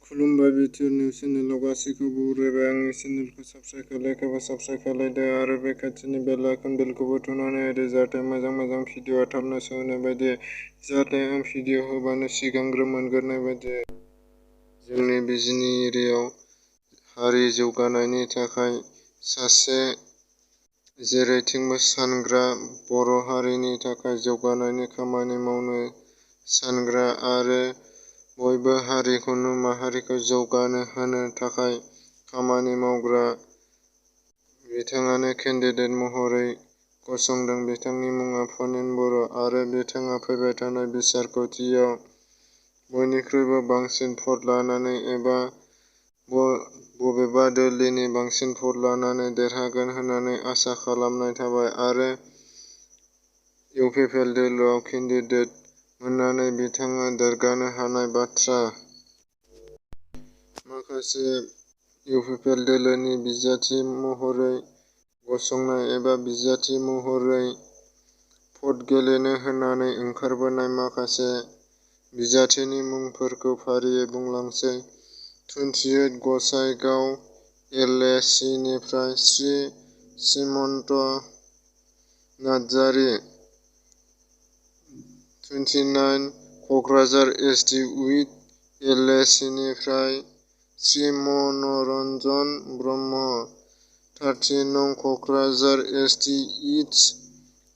खुलुमबाय BTR news चेनेलाव गासैखौबो बरायबाय। आंनि चेनेलखौ साबस्क्राइब खालायाखैबा साबस्क्राइब खालायदो आरो बे खाथिनि बेल आइकन बेलखौबो थुनानै होदो जाहाथे मोजां भिडिअआ थाबनो सौहैनाय बायदि, जाहाथे आं भिडिअ होबानो सिगांग्रो मोनग्रोनाय बायदि। जोंनि बिजनि एरियायाव हारि जौगानायनि थाखाय सासे जेरैथिंबो सानग्रा, बर' हारिनि थाखाय जौगानायनि खामानि मावनो सानग्रा आरो बयबो हारिखौनो माहारिखौ जौगानो होनो थाखाय खामानि मावग्रा बिथाङानो केन्डिडेट महरै गसंदों। बिथांनि मुङा फनिन बर' आरो बिथाङा फैबाय थानाय बिसायख'थियाव बयनिख्रुइबो बांसिन भट लानानै एबा बबेबा दोलोनि बांसिन भट लानानै देरहागोन होननानै आसा खालामनाय थाबाय आरो इउपिपिएल दोलोआव केन्डिडेट मोननानै बिथाङा देरगानो हानाय बाथ्रा। माखासे इउपिपिएल दोलोनि बिजाथि महरै गसंनाय एबा बिजाथि महरै भट गेलेनो होननानै ओंखारबोनाय माखासे बिजाथिनि मुंफोरखौ फारियै बुंलांसै। 28 गसाइगाव एल ए सि निफ्राय श्री सिमन्त नार्जारि, 29 कक्राझार एस टि उइक एल ए सि निफ्राय श्री मनरन्जन ब्रह्म, 30 नं Kokrajhar S T east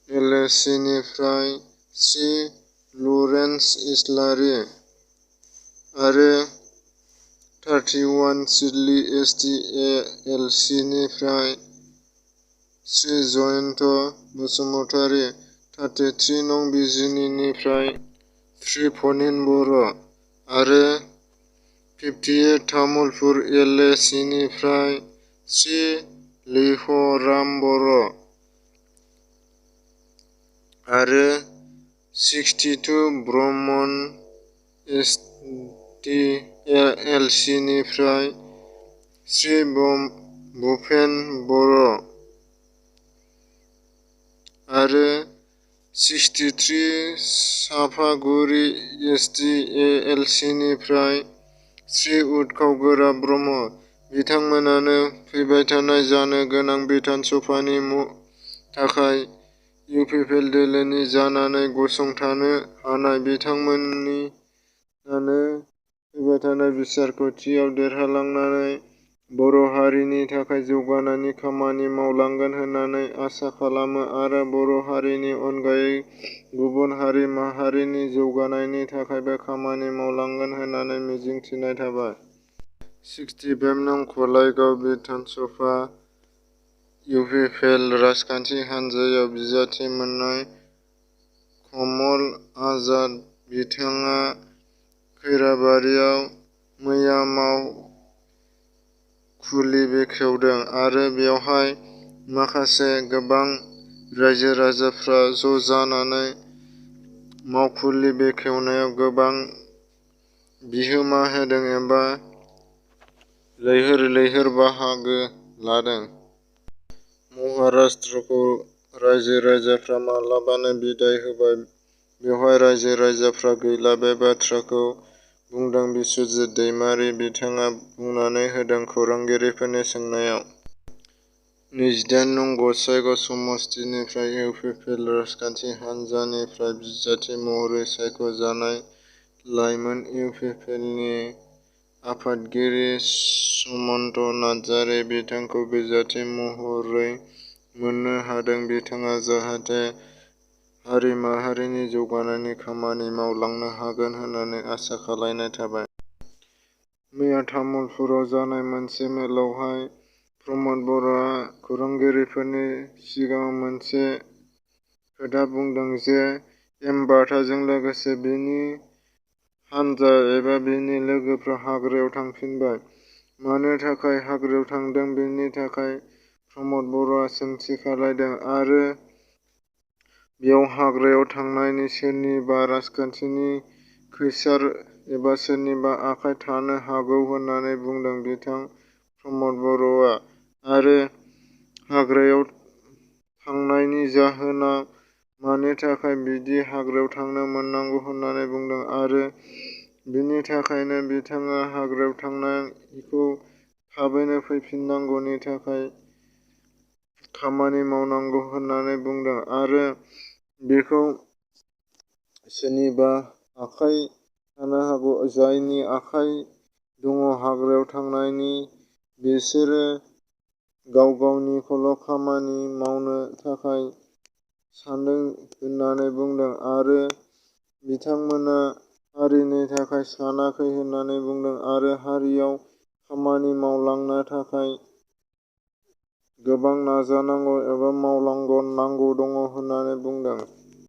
L A C निफ्राय श्री लरेन्स इस्लारि आरो 31 Sidli S T L C निफ्राय श्री जयन्त बसुमतारि, 33 नं बिजिनि निफ्राय श्री फनिन बर' आरो 58 तामुलपुर एल ए सि निफ्राय श्री लिहराम बर' आरो 62 ब्रह्मन एस टि एल सि निफ्राय श्री भुपेन बर' आरो 63 चापागुरि एस टि एल सि निफ्राय श्री उदखाव ब्रह्म। बिथांमोनानो फैबाय थानाय जानो गोनां बिधान सभानि थाखाय इउपिपिएल दोलोनि जानानै गसंथानो हानाय। बिथांमोनानो फैबाय थानाय बिसायख'थियाव देरहालांनानै बर' हारिनि थाखाय जौगानायनि खामानि मावलांगोन होननानै आसा खालामो आरो बर' हारिनि अनगायै गुबुन हारि माहारिनि जौगानायनि थाखायबो खामानि मावलांगोन होननानै मिजिंथिनाय थाबाय। 65 नं गलायगाव बिधान सभा इउपिपिएल राजखान्थि हान्जायाव बिजाथि मोननाय कमल आजाद बिथाङा खैराबारियाव मैया मावखुलि बेखेवदों आरो बेवहाय माखासे गोबां रायजो राजाफ्रा ज' जानानै मावखुलि बेखेवनायाव गोबां बिहोमा होदों एबा लैहोर बाहागो लादों। महाराष्ट्रखौ रायजो राजाफ्रा माब्लाबानो बिदाय होबाय। बेवहाय रायजो राजाफ्रा गैला बे बाथ्राखौ बुंदों बिस्वजित दैमारि बिथाङा बुंनानै होदों खौरांगिरिफोरनि सोंनायाव। 28 नं गसाइगाव समस्तिनिफ्राय इउपिपिएल राजखान्थि हान्जानिफ्राय बिजाथि महरै सायख'जानाय लाइमोन इउपिपिएलनि आफादगिरि समन्त नार्जारि बिथांखौ बिजाथि महरै मोननो हादों। बिथाङा जाहाथे हारि माहारिनि जौगानायनि खामानि मावलांनो हागोन होननानै आसा खालायनाय थाबाय। मैया तामुलपुराव जानाय मोनसे मेलावहाय प्रमद बर'आ खौरांगिरिफोरनि सिगाङाव मोनसे खोथा बुंदों जे एम बार्ताजों लोगोसे बिनि हानजा एबा बिनि लोगोफ्रा हाग्रायाव थांफिनबाय। मानो थाखाय हाग्रायाव थांदों बेनि थाखाय प्रमद बर'आ सोंथि खालायदों आरो बेयाव हाग्रायाव थांनायनि सोरनिबा राजखान्थिनि खैसार एबा सोरनिबा आखाइ थानो हागौ होननानै बुंदों बिथां प्रमद बर'आ आरो हाग्रायाव थांनायनि जाहोना मानि थाखाय बिदि हाग्रायाव थांनो मोननांगौ होननानै बुंदों आरो बिनि थाखायनो बिथाङा हाग्रायाव थांनायखौ थाबैनो फैफिननांगौनि थाखाय खामानि मावनांगौ होननानै बुंदों आरो बेखौ सोरनिबा आखाइ थानो हागौ। जायनि आखाइ दङ हाग्रायाव थांनायनि, बिसोरो गाव गावनिखौल' खामानि मावनो थाखाय सानदों होननानै बुंदों आरो बिथांमोना हारिनि थाखाय सानाखै होननानै बुंदों आरो हारियाव खामानि मावलांनो थाखाय गोबां नाजानांगौ एबा मावलांनांगौ दङ होननानै बुंदों।